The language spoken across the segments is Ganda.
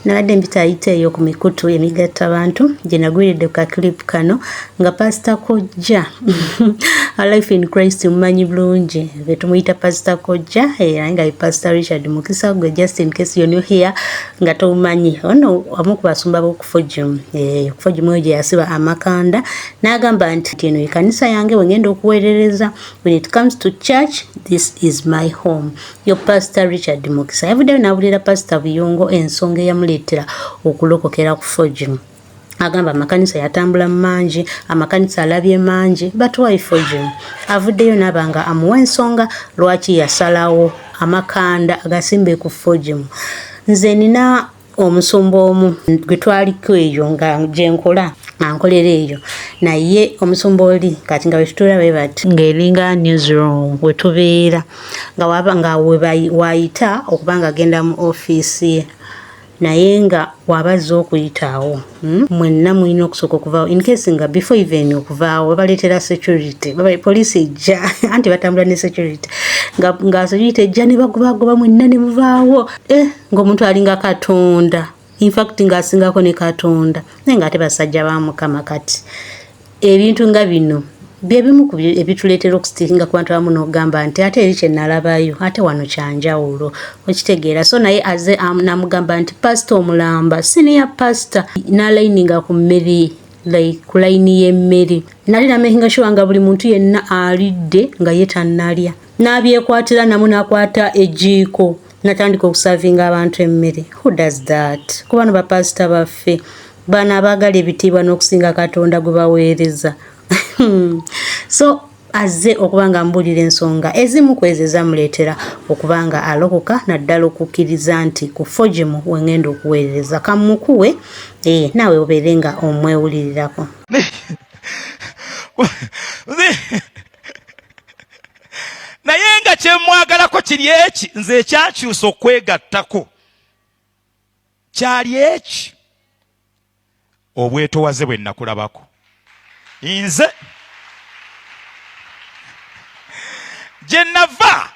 Nabadde mpitaayita eyo ku mikutu emigatta bantu gye nagwiridde ku kaclip kano nga Pasita Kojja Life in Christ mumanyi bulungi be tumuyita Pasita Kojja era nga ye Pasita Richard Mukisa gwe just in case you're new here nga tomumanyi ono omu ku basumba b'okufujumu okufujumu eyo gye yasiba amakanda n'agamba nti eno ye kanisa yange we ngenda okuweerereza. When it comes to church, this is my home. Yo Pastor Richard Mukisa yavuddeyo n'abulira Pastor Buyungo ensonga eyamuleetera okulokokera ku Fojimu. Agamba amakanisa yatambula mangi, amakanisa alabye mangi, but why Fojimu? Avuddeyo n'aba nga amuwa ensonga lwaki yasalawo amakanda agasimbe ku Fojimu. Nze nina omusumba omu gwe twaliko eyo nga gye nkola ankolera eyo naye omusumba oli kati nga bwetutuula bwe bati ng'eringa newsroom we tubeera nga waba nga wayita okuba nga agenda mu ofiisi ye naye nga waba azze okuyitaawo mwenna mulina okusooka okuvaawo in case nga before even okuvaawo babaleetera security poliisi ejja anti batambula ne security nga security ejja ne bagobagoba mwenna ne muvaawo ng'omuntu alinga Katonda, infact ng'asingako ne Katonda, naye ng'ate basajja ba Mukama. Kati ebintu nga bino bye bimu ku ebituleetera okusitikinga ku bantu abamu n'okugamba nti ate eri kye nalabayo ate wano kyanjawulo, okitegeera. So naye aze namugamba nti pasita omulamba senior pastor n'alayininga ku mmere, like ku layini y'emmere, nali namakinga sure nga buli muntu yenna alidde nga ye tannalya, n'abyekwatira namu n'akwata ejiiko natandika okusavinga abantu emmere. Who does that? Ku bano bapasita baffe bano abaagala ebitiibwa n'okusinga Katonda gwe baweereza. So azze okuba nga mbuulira ensonga ezimu ku ezo ezamuleetera okuba nga alokoka, naddala okukkiriza nti ku Fojimu wengenda okuweerereza. Kamukuwe naawe obeere nga omwewulirirako. Naye nga kyemwagalako kiri eki, nze ekyakyusa okwegattako kyali eki, obwetowaze bwe nakulabako nze gye nava,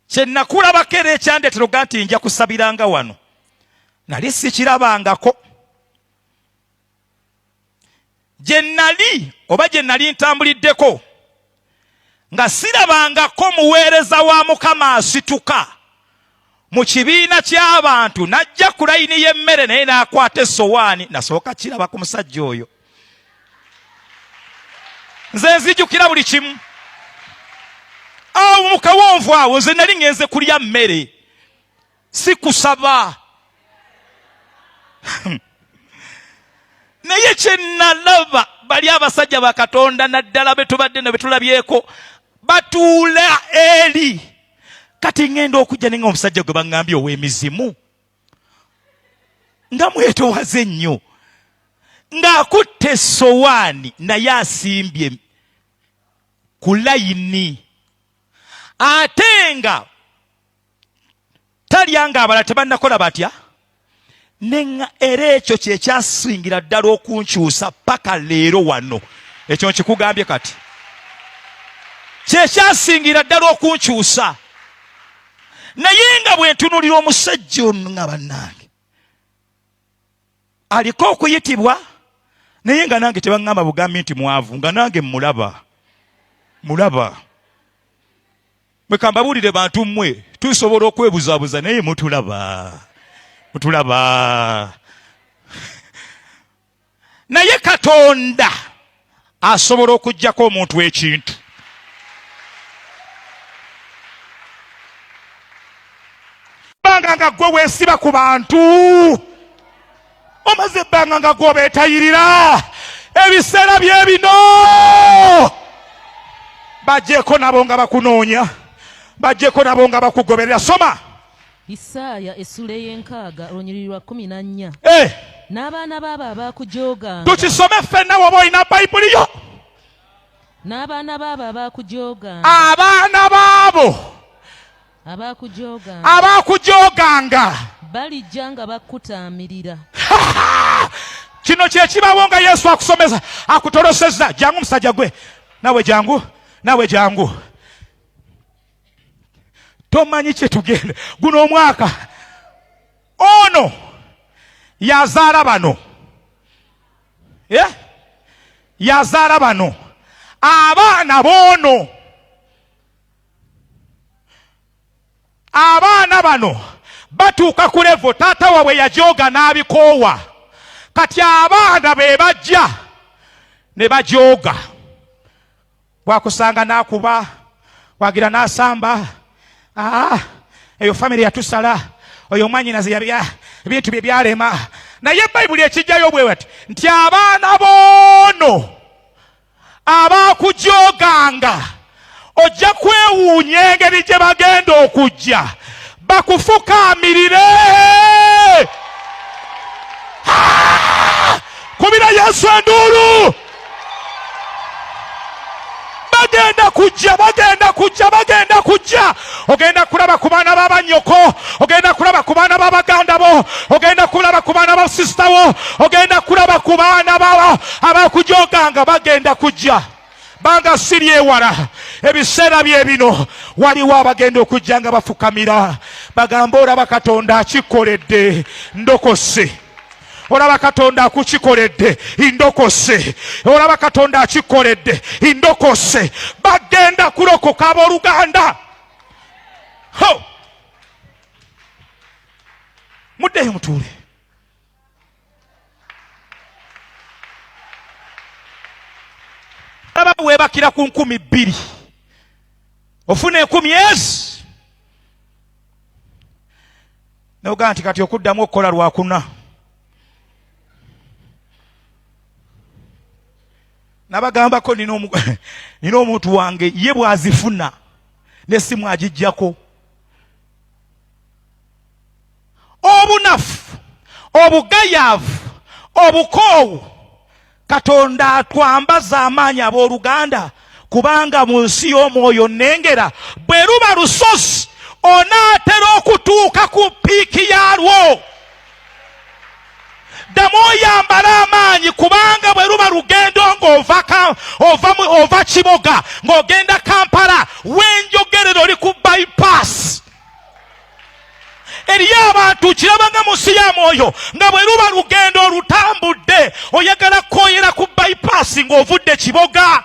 kye nakulabako era ekyandeetera okuga nti nja kusabiranga wano, nali sikirabangako gye nali oba gye nali ntambuliddeko, nga sirabangako muweereza wa Mukama asituka mu kibiina ky'abantu n'ajja ku layini y'emmere naye n'akwata essowaani. Nasooka kiraba ku musajja oyo. Nze nzijukira buli kimu. Awo mu kawonvu awo nze nali ngenze kulya mmere, si kusaba. Naye kye nalaba, bali abasajja ba Katonda naddala be tubadde ne betulabyeko batuula eri. Kati ŋŋenda okujja ne nga omusajja gwe baŋŋambye ow'emizimu nga mwetowaze nnyo, ng'akutte essowaani naye asimbye ku layini, ate nga talya ng'abalala tebannakola batya. Nenga era ekyo kye kyasingira ddala okunkyusa paka leero wano. Ekyo nkikugambye kati, kye kyasingira ddala okunkyusa. Naye nga bwe ntunuulira omusajja ono nga bannange aliko okuyitibwa, naye nga nange tebaŋŋamba bugambi nti mwavu, nga nange mmulaba mulaba. Mwe kambabuulire bantu mmwe, tusobola okwebuzabuza naye mutulaba, mutulaba. Naye Katonda asobola okuggyako omuntu ekintu. Ebbanga nga ggwe weesiba ku bantu, omaze ebbanga nga ggwe obeetayirira, ebiseera bye bino bajjeko nabo nga bakunoonya, bajjeko nabo nga bakugoberera. Soma Isaaya essula ey'enkaaga olunyiriri lwa 14. N'abaana baabo abaakujooganga. Tukisome ffenna woba olina Bayibuli yo. N'abaana baabo abaakujooganga. Abaana baabo abaakujooganga. Abaakujooganga. Balijja nga bakutaamirira. Kino kye kibawo nga Yesu akusomesa, akutolosezza. Jangu musajja gwe, nawe jangu, nawe jangu. Tomanyi kyetugenda guno omwaka. Ono yazaala bano, yeah? Yazaala bano abaana boono, abaana bano batuuka ku levo taata waabwe yajooga n'abikoowa, kati abaana be bajja ne bajooga. Bwakusanga n'akuba, wagira n'asamba, ah, eyo famire yatusala, oyo mwanyinaze yabya ebintu bye byalema. Naye Bayibuli ekijjayo bwe bati nti abaana boono abakujooganga ojja kwewuunya engeri gye bagenda okujja bakufukaamirire. Kubira Yesu enduulu. Bagenda kujja, bagenda kujja, bagenda kujja. Ogenda kulaba ku baana b'abanyoko, ogenda kulaba ku baana b'abaganda bo, ogenda kulaba ku baana ba sisita wo, ogenda kulaba ku baana babo abakujoganga. Bagenda kujja banga siri ewala. Ebiseera bye bino waliwo abagenda okujja nga bafukamira, bagamba olaba Katonda akikoledde, ndokose. Olaba Katonda akukikoledde, ndokose. Olaba Katonda akikoledde, ndokose. Bagenda kulokoka abooluganda. Ho, muddeyo mutuule. Aba weebakira ku 2000, ofuna 10,000 ezi nogaa nti kati okuddamu okukola lwakuna. Nabagambako nina omuntu wange ye bw'azifuna n'essimu agijjako. Obunafu, obugayaavu, obukoowu, Katonda atwambaza amaanyi abooluganda, kubanga mu nsi y'omwoyo nnengera bwe luba lusozi onaatera okutuuka ku piiki yaalwo. Ddamu oyambale amaanyi, kubanga bwe luba lugendo ng'ova Kiboga ng'ogenda Kampala, wenjogerera oli ku bypass. Eriyo abantu kirabanga mu nsi ya mwoyo nga bwe luba lugendo olutambudde oyagala kwoyera ku bypass ng'ovudde Kiboga.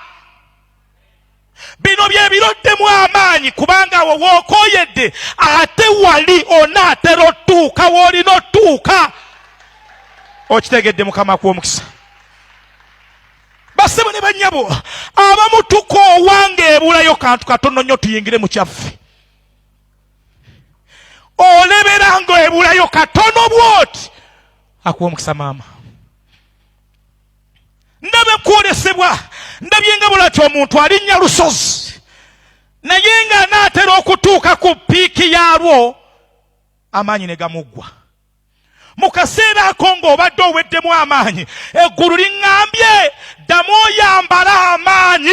Bino bye biroddemu amaanyi, kubanga awo w'okooyedde ate wali onaatera otuuka w'olina otuuka. Okitegedde? Mukama akuwa omukisa. Basebo ne bannyabo, abamu tukoowa ng'ebulayo kantu katono nnyo tuyingire mu kyaffe. Olebera ng'ebulayo katono bw'oti. Akuwa omukisa maama. Ndaba ekwolesebwa, ndabye nga bulati omuntu alinnya lusozi, naye ng'anaatera okutuuka ku piiki yaalwo amaanyi ne gamuggwa. Mu kaseera ako ng'obadde oweddemu amaanyi, eggulu liŋŋambye ddamu oyambale amaanyi,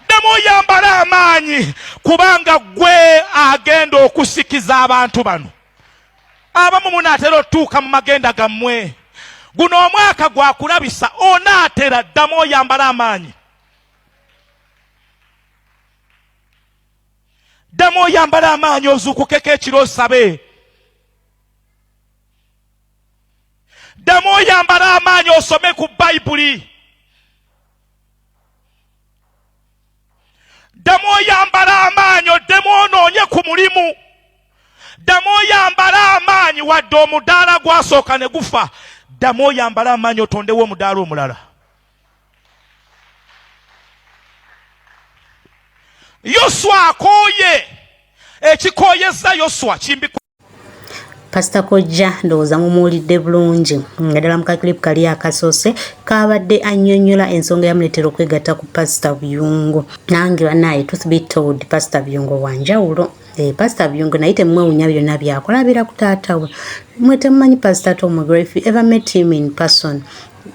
ddamu oyambale amaanyi, kubanga gwe agenda okusikiza abantu bano. Abamu munaatera otuuka mu magenda gammwe. Guno omwaka gwakulabisa, onaatera, ddamu oyambale amaanyi, ddamu oyambale amaanyi, ozuukukeko ekiro osabe, ddamu oyambale amaanyi osome ku Bayibuli, ddamu oyambale amaanyi oddemu onoonye ku mulimu, ddamu oyambale amaanyi wadde omudaala gwasooka ne gufa, ddamu oyambale amaanyi otondewo omudaala omulala. Yoswa akooye, ekikooyezza Yoswa kimbi. Pasita Kojja ndowooza mumuwulidde bulungi nga ddala mu kakilipu kali akasoose kaabadde annyonnyola ensonga yamuleetera okwegatta ku Pasita Buyungo. Nange bannaaye, truth be told, Pasita Buyungo wa njawulo. Pasita Buyungo naye temwewunya byonna byakola abeera ku taata we. Mwe temumanyi Pasita Tom Mugerwa. If you ever met him in person,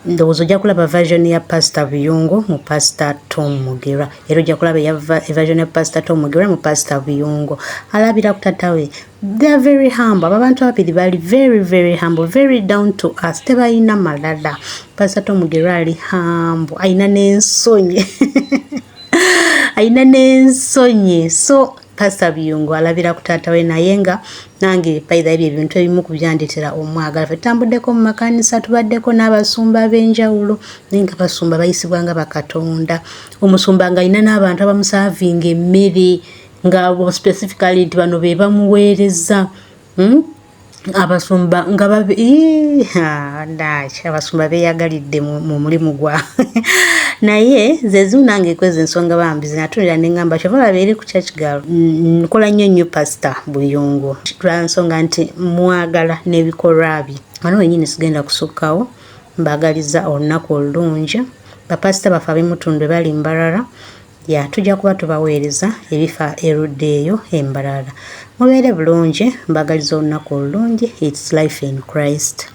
ndowooza ojja kulaba version ya Pasita Buyungo mu Pasita Tom Mugerwa, era ojja kulaba eya version ya Pasita Tom Mugerwa mu Pasita Buyungo. Alabira ku taata we. They are very humble. Abo abantu babiri bali very very humble, very down to us, tebalina malala. Pasita Tom Mugerwa ali humble, alina n'ensonyi, alina n'ensonyi. So Pastor Biyungo alabira ku taata we, naye nga nange paitha ebyo ebintu ebimu ku byandetera omwagala. Fe tutambuddeko mu makanisa, tubaddeko n'abasumba ab'enjawulo, naye nga basumba bayisibwa nga bakatonda. Omusumba nga alina n'abantu abamusaavinga emmere, nga specifically nti bano be bamuweereza. Abasumba nga daki abasumba beeyagalidde mu mulimu gwabwe. Naye ze zimu nange kwezi ensonga bambi zinatunira ne ŋŋamba kyova olaba eri ku Church Girl nkola nnyo nnyo Pasita Buyungo lwa nsonga nti mwagala n'ebikolwa bye. Wano wennyini sigenda kusukkawo, mbagaliza olunaku olulungi. Bapasita baffe ab'emutundwe bali Mbarara, ya tujja kuba tubaweereza ebifa erudda eyo e Mbarara. Mubeere bulungi, mbagaliza olunaku olulungi. It's Life in Christ.